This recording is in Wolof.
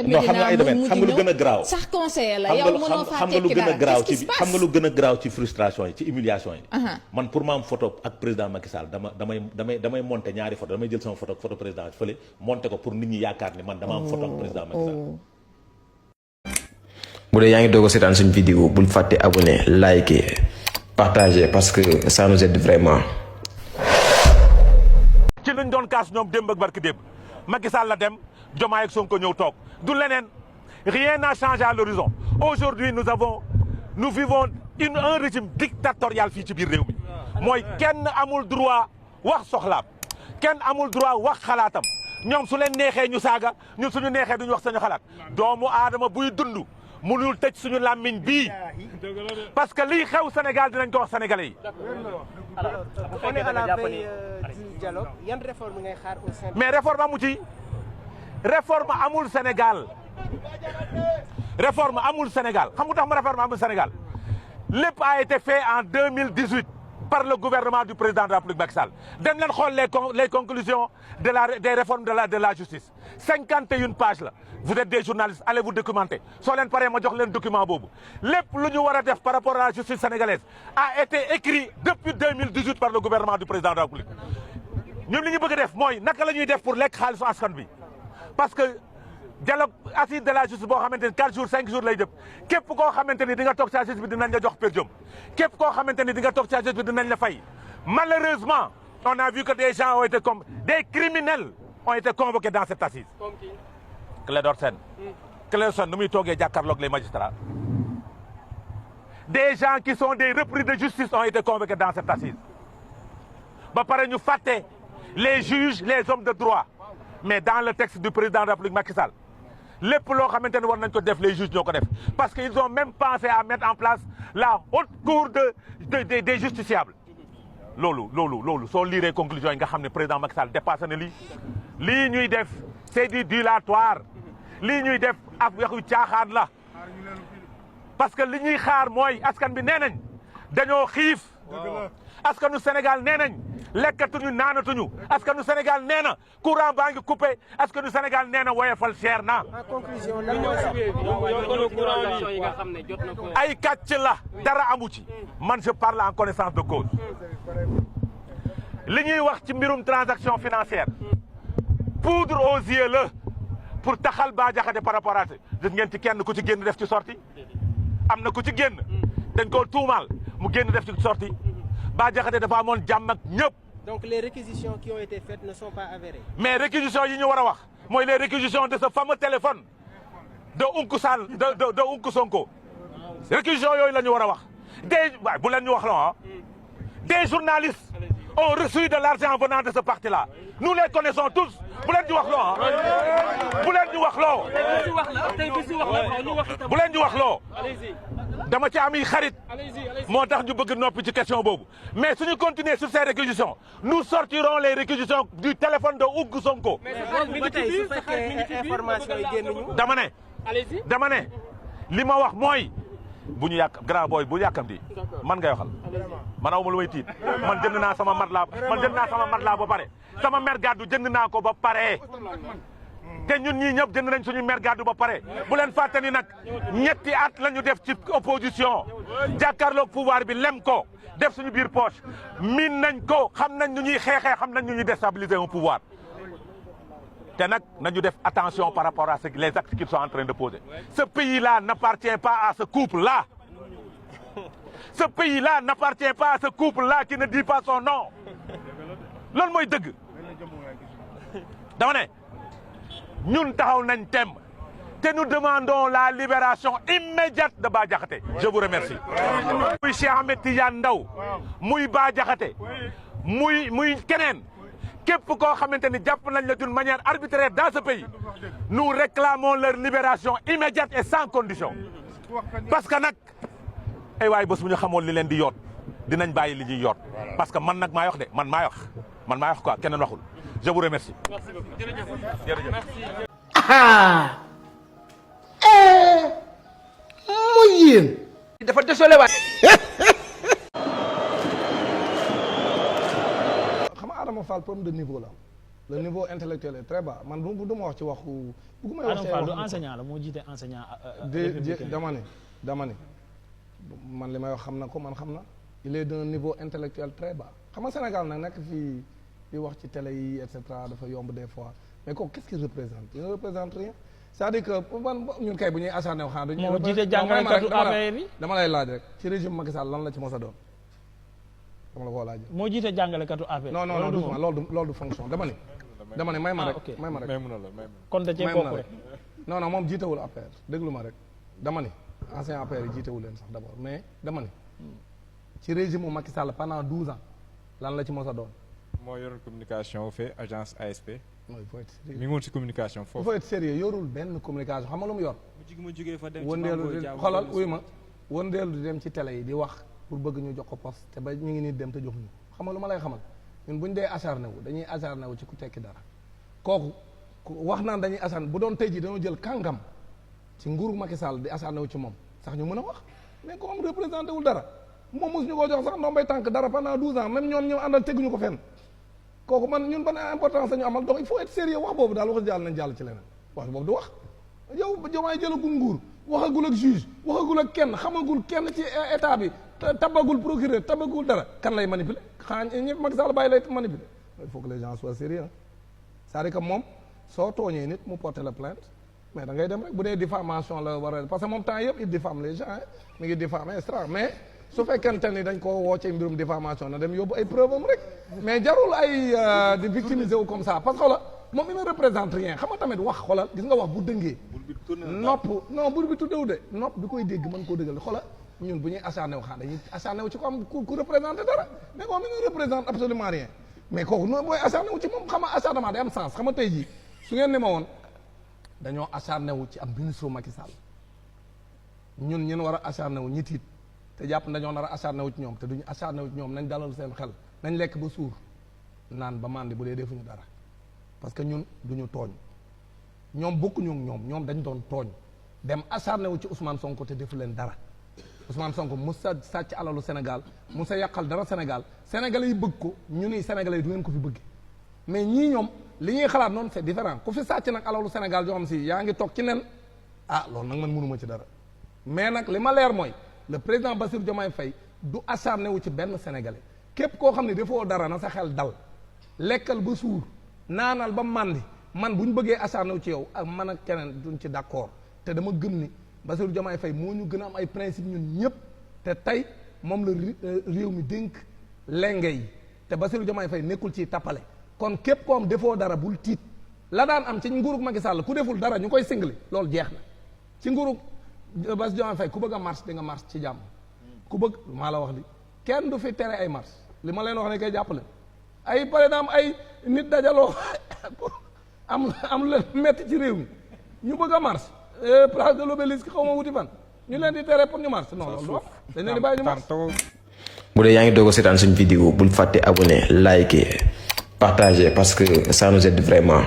non xam nga ay domaine xam nga lu gën a garaaw sax conseiller la yow mënoo faa xam nga lu tekki gën a dara garaaw qu'est-ce ci qui se xam nga passe lu gën a garaaw ci frustration yi ci humiliation yi Aha. man pour ma am photo ak président Macky Sall damay monter ñaari photo damay jël sama photo président fële monter ko pour nit ñi yaakaar ni man dama am photo ak président Macky Sall. bu dee yaa ngi doog a seetaan suñu vidéo bul fàtte abonné liker partager parce que ça nous aide vraiment. ci luñ doon kaas ñoom démb ak barki démb Macky Sall la dem Diomaye ak Sonko ñëw toog du leneen rien n'a changé à l'horizon aujourd'hui nous vivons un régime dictatorial fii ci biir réew mi mooy kenn amul droit wax soxlaam kenn amul droit wax xalaatam ñoom su leen neexee ñu saaga ñun suñu neexee duñu wax sañu xalaat doomu aadama buy dund mënul tëj suñu làmmiñ bii parce que lii xew Sénégal dinañ ko wax sénégalais yi. on est à la veille du dialogue yan réforme ngay xaar au sein. mais réforme amu ci réforme amul Sénégal réforme amul Sénégal xam nga tax ma réforme amul Sénégal lépp a été fait en 2018 par le gouvernement du président de la République Macky Sall dem leen xool les conclusions des réformes de la justice 51 pages la vous êtes des journalistes allez vous documenter soo leen paree ma jox leen document boobu lépp lu ñu war a def par rapport à la justice sénégalaise a été écrit depuis 2018 par le gouvernement du président de la République ñun li ñu bëgg a def mooy naka la ñuy def pour lekk xaalisu askan bi parce que dialogue assise de la justice boo xamante ni 4 jours 5 jours lay def képp koo xamante ni di nga toog ci justice bi dinañ la jox per diem képp koo xamante ni di nga toog ci justice bi dinañ la fay malheureusement on a vu que des gens ont été comme des criminels ont été convoqués dans cette assise. Clédor Sène. Clédor Sène nu muy toogee jàkkaarloog les magistrats des gens qui sont des repris de justice ont été convoqués dans cette assise ba pare ñu fàtte les juges les hommes de droit mais dans le texte du président de la République Macky Sall lépp loo xamante ni war nañ ko def les juges ñoo ko def parce que ils ont même pensé à mettre en place la haute cour des justiciables loolu soo liiree conclusion yi nga xam ne président Macky Sall dépassé na lii ñuy def c'est du dilatoire lii ñuy def ak waxu caaxaan la parce que li ñuy xaar mooy askan bi nee nañ dañoo xiif askanu Sénégal nee nañ lekkatuñu naanatuñu askanu Sénégal nee na courant baa ngi coupé askanu Sénégal nee na woyofal cher na. en conclusion lan ay kàcc la dara amu ci man je parle en connaissance de cause li ñuy wax ci mbirum transaction financière poudre aux yeux la pour taxal Bah Diakhaté par rapport à gis ngeen ci kenn ku ci génn def ci sorti am na ku ci génn dañ koo tuumaal mu génn def ci sorti Bah Diakhaté dafa amoon jàmm ak ñëpp. donc les réquisitions qui ont été faites ne sont pas avérées. mais réquisitions yi ñu war a wax mooy les réquisitions de ce fameux téléphone de Ounkou Sall de Ounkou Sonko réquisitions yooyu la ñu war a wax waaye bu leen ñu wax la des journalistes ont reçu de l'argent venant de ce parti-là nous les connaissons tous bu leen ñu wax loo bu leen ñu wax loo bu leen ñu wax loo dama ci am yi xarit moo tax ñu bëgg noppi ci question boobu mais suñu continuer sur ces réquisitions nous sortirons les réquisitions du téléphone de Ounkou Sonko. dama ne li ma wax mooy bu ñu yàq grand boy bu yàkkamti man ngay waxal man aw ma lu may tiit man jënd naa sama matelas ba pare sama mer gàddu jënd naa ko ba pare te ñun ñii ñëpp jënd nañ suñu mer gàddu ba pare bu leen fàtte ni nag ñetti at la ñu def ci opposition jàkkaarloog pouvoir bi lem ko def suñu biir poche miin nañ ko xam nañ nu ñuy xeexee xam nañ nu ñuy déstabiliser un pouvoir te nag nañu def attention par rapport à les actes qu'ils sont en train de poser ce pays-là n'appartient pas à ce couple-là ce pays-là n'appartient pas à ce couple-là qui ne dit pas son nom loolu mooy dëgg dama ne ñun taxaw nañ tem te nous demandons la libération immédiate de Bah Diakhaté je vous remercie muy Cheikh Ahmed Tidiane Ndao muy Bah Diakhaté muy keneen képp koo xamante ni jàpp nañ la d'une manière arbitraire dans ce pays nous réclamons leur libération immédiate et sans condition parce que nag ay waay bés bu ñu xamoon li leen di yoot dinañ bàyyi li ñuy yoot parce que man nag maa wax de man maa wax quoi keneen waxul je vous remercie. Merci beaucoup. jërëjëf. muy yéen. dafa désolé waay. xam nga Adama Fall problème de niveau la le niveau intellectuel est très bas man du ma wax ci waxu. bëgguma wax ci waxu enseignant la moo jiite enseignant. dama ne man li may wax xam na ko man xam na il est d'un niveau intellectuel très bas xam nga Sénégal nag nekk fii di wax ci télé yi et cetera dafa yomb des fois mais kooku qu'est-ce qu'il représente il ne représente rien c'est-à-dire que man ñun kay bu ñuy acharné wu xanaa moo jiite jàngalekatu APR yi dama lay laaj rek ci régime Macky Sall lan la ci mos a doon dama la koo laaj. moo jiite jàngalekatu APR. non loolu du fonction dama ne may ma rek may ma rek kon da cee bokk rek non moom jiitewul APR déglu ma rek dama ne ancien APR yi jiitewul leen sax d'abord mais dama ne ci régime mu Macky Sall pendant 12 ans lan la ci mos a doon. moo yoroon communication fee agence ASP. non il faut être sérieux mi ngi woon ci communication foofu. il faut être sérieux yorul benn communication xam nga lu mu yor. mu jugee fa dem ci wëndeelu xoolal uy ma wëndeelu di dem ci télé yi di wax pour bëgg ñu jox ko poste te ba ñu ngi nii dem te joxuñu xam nga lu ma lay xamal ñun bu ñu dee acharné wu dañuy acharné wu ci ku tekki dara kooku wax naan dañuy acharné bu doon tey jii dañoo jël kàngam ci nguuru Macky Sall di acharné wu ci moom sax ñu mën a wax mais ko am représenté wul dara moom mosuñu koo jox sax ndombay tànk dara pendant 12 ans même ñoom ñoo àndal teguñu ko fenn kooku man ñun ban importance ñu amal donc il faut être sérieux wax boobu daal wax jàll nañ jàll ci leneen wax boobu du wax yow Diomaye jëlagul nguur waxagul ak juge waxagul ak kenn xamagul kenn ci état bi tabagul procureur tabagul dara kan lay manipuler xanaa ñëpp Macky Sall bàyyi lay manipuler il faut que les gens soient sérieux c'est-à-dire que moom soo tooñee nit mu porter la plainte mais da ngay dem rek bu dee diffamation la war a parce que moom temps yëpp il diffame les gens mi ngi diffame extra mais su fekkente ni dañ ko woo ci mbirum diffamation na dem yóbbu ay preuve am rek mais jarul ay di victimiser wu comme ça parce que xoola moom il ne représente rien xam nga tamit wax xoolal gis nga wax bu dëngee nopp non bur bi tuddewu de nopp bi koy dégg mën koo dëggal xoola ñun bu ñuy acharné wu xaa dañuy acharné wu ci ko am ku représenté dara mais moom il ne représente absolument rien mais kooku noonu booy acharné wu ci moom xam nga acharnement day am sens xam nga tey jii su ngeen ni ma woon dañoo acharné wu ci am ministre Macky Sall ñun ñun war a acharné wu ñi tiit te jàpp dañoo nar a acharné wu ci ñoom te duñu acharné wu ci ñoom nañ dalal seen xel nañ lekk ba suur naan ba màndi bu dee defuñu dara parce que ñun duñu tooñ ñoom bokkuñu ñoom dañ doon tooñ dem acharné wu ci Ousmane Sonko te defu leen dara Ousmane Sonko musa sàcc alalu Sénégal musa yàqal dara Sénégal sénégalais yi bëgg ko ñu ni sénégalais yi du ngeen ko fi bëgg mais ñii ñoom li ñuy xalaat noonu c'est différent ku fi sàcc nag alalu Sénégal yoo xam si yaa ngi toog ci nen loolu nag man mënuma ci dara mais nag li ma leer mooy le président Bassirou Diomaye Faye du acharné wu ci benn sénégalais képp koo xam ne defoo dara na sa xel dal lekkal ba suur naanal ba màndi man bu ñu bëggee acharné wu ci yow ak man ak keneen duñ ci d'accord te dama gëm ni Bassirou Diomaye Faye moo ñu gën a am ay principe ñun ñëpp te tey moom la réew mi dénk lenge yi te Bassirou Diomaye Faye nekkul ci tappale kon képp koo am defoo dara bul tiit la daan am ci nguurug Macky Sall ku deful dara ñu koy singali loolu jeex na ci nguurug Bassirou Diomaye Faye ku bëgg a marche di nga marche ci jàmm ku bëgg maa la wax li kenn du fi tere ay marche li ma leen wax ne koy jàppale ay par exemple ay nit dajaloo am lu leen metti ci réew mi ñu bëgg a marche place de l'Obélisque xaw ma wuti fan ñu leen di tere pour ñu marche non loolu wax dañ leen di bàyyi ñu marche. bu dee yaa ngi doog a seetaan suñu vidéo bul fàtte abonné liker partager parce que ça nous aide vraiment.